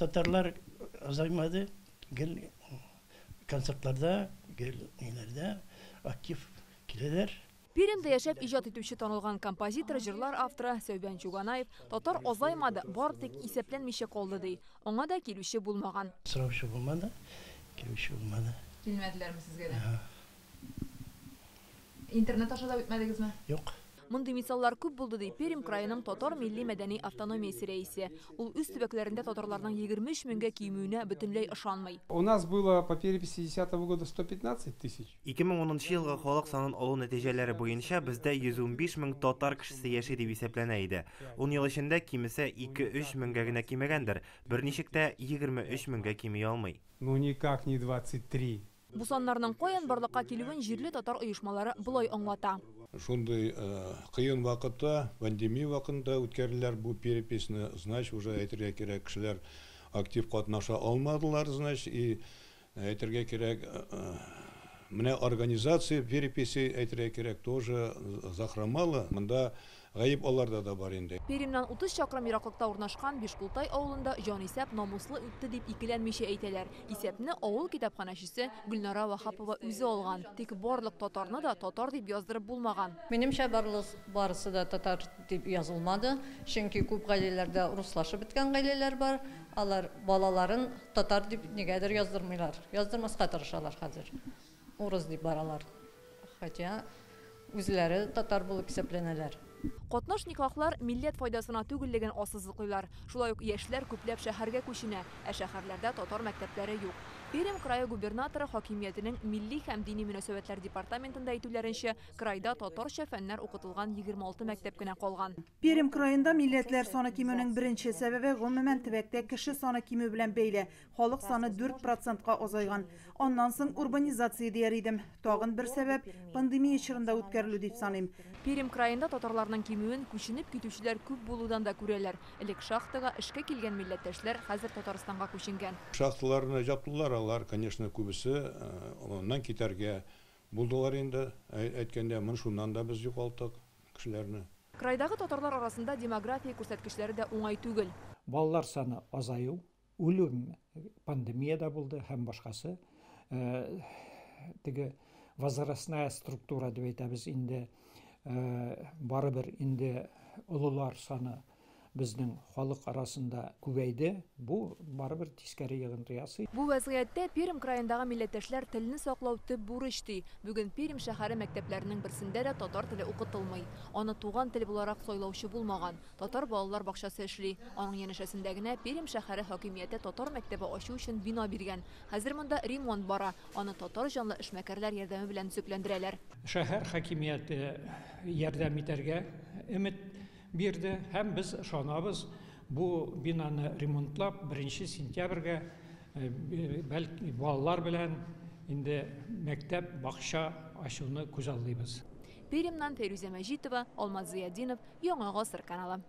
Татарлар азаймады, гел концертларда, гел ниләрдә актив киләләр. Пермьдә яшәп иҗат итүче танылган композитор, җырлар авторы Сәүбән Чуганаев татар азаймады, бары тик исәпләнмичә калды ди. Аңа да килүче булмаган. Сораучы булмады, килүче булмады. Килмәделәрме сезгә дә? Интернет аша да үтмәдегезме? Юк. Мондый мисаллар күп булды, ди Пермь краеның татар милли-мәдәни автономиясе рәисе. Ул үз төбәкләрендә татарларның 23 меңгә кимүенә бөтенләй ышанмый. У нас было по переписи 2010 года 115 тысяч. 2010 елгы халык санын алу нәтиҗәләре буенча бездә 115 мең татар кешесе яши дип исәпләнә иде. 10 ел эчендә кимесә 2-3 меңгә генә кимегәндер, берничек тә 23 меңгә кими алмый. Ну никак не 23. Бу саннарның каян барлыкка килүен җирле татар оешмалары болай аңлата. Шундый кыен вакытта, пандемия вакытында үткәрделәр бу переписьне, значит, уже әйтергә кирәк, кешеләр актив катнаша алмадылар, значит, и әйтергә кирәк, менә организация переписи әйтергә кирәк тоже захромала. Монда гаеп аларда да бар инде. Пермьнән 30 чакрым ераклыкта урнашкан Бишкултай авылында җанисәп намуслы үтте дип икеләнмичә әйтәләр. Исәпне авыл китапханәчесе Гөлнара Ваһапова үзе алган. Тик барлык татарны да татар дип яздырып булмаган. Минемчә, барысы да татар дип язылмады. Чөнки күп гаиләләрдә руслашып беткән гаиләләр бар. Алар балаларын татар дип нигәдер яздырмыйлар. Яздырмаска тырышалар хәзер. Урыс дип баралар. Хотя үзләре татар булып исәпләнәләр. Катнаш никахлар милләт файдасына түгеллеген ассызыклыйлар. Шулай ук яшьләр күпләп шәһәргә күченә, ә шәһәрләрдә татар мәктәпләре юк. Пермь крае губернаторы хакимиятенең милли һәм дини мөнәсәбәтләр департаментында әйтүләренчә, крайда татарча фәннәр укытылган 26 мәктәп кенә калган. Пермь краенда милләтләр саны кимүнең беренче сәбәбе гомумән төбәктә кеше саны кимү белән бәйле. Халык саны 4%ка азайган. Аннан соң урбанизация дияр идем. Тагын бер сәбәп пандемия чорында үткәрелү дип саныйм. Пермь краенда татарларның кимүен күченеп китүчеләр күп булудан да күрәләр. Элек шахтага эшкә килгән милләттәшләр хәзер Татарстанга күченгән. Шахталарны жаптылар, алар, конечно, күбесе аннан китәргә булдылар инде. Әйткәндә, мин шуннан да без югалттык кешеләрне. Крайдагы татарлар арасында демография күрсәткечләре дә уңай түгел. Балалар саны азаю, үлем пандемия да булды һәм башкасы. Теге возрастная структура дип әйтәбез инде, барыбер инде олылар саны безнең халык арасында күбәйде. Бу барыбер тискәре йогынты ясый. Бу вәзгыятьтә Пермь краендагы милләттәшләр телне саклау төп бурыч ди. Бүген Пермь шәһәре мәктәпләренең берсендә дә татар теле укытылмый. Аны туган тел буларак сайлаучы булмаган. Татар балалар бакчасы эшли. Аның янәшәсендә генә Пермь шәһәре хакимияте татар мәктәбе ачу өчен бина биргән. Хәзер монда ремонт бара. Аны татар җанлы эшмәкәрләр ярдәме белән төзекләндерәләр. Шәһәр хакимияте ярдәм итәргә өмет бирде һәм без ышанабыз, бу бинаны ремонтлап 1 сентябрьгә бәлки балалар белән инде мәктәп, бакча ачуны күзаллыйбыз. Пермьнән Фәйрүзә Мәҗитова, Алмаз Зыятдинов, Яңа Гасыр каналы.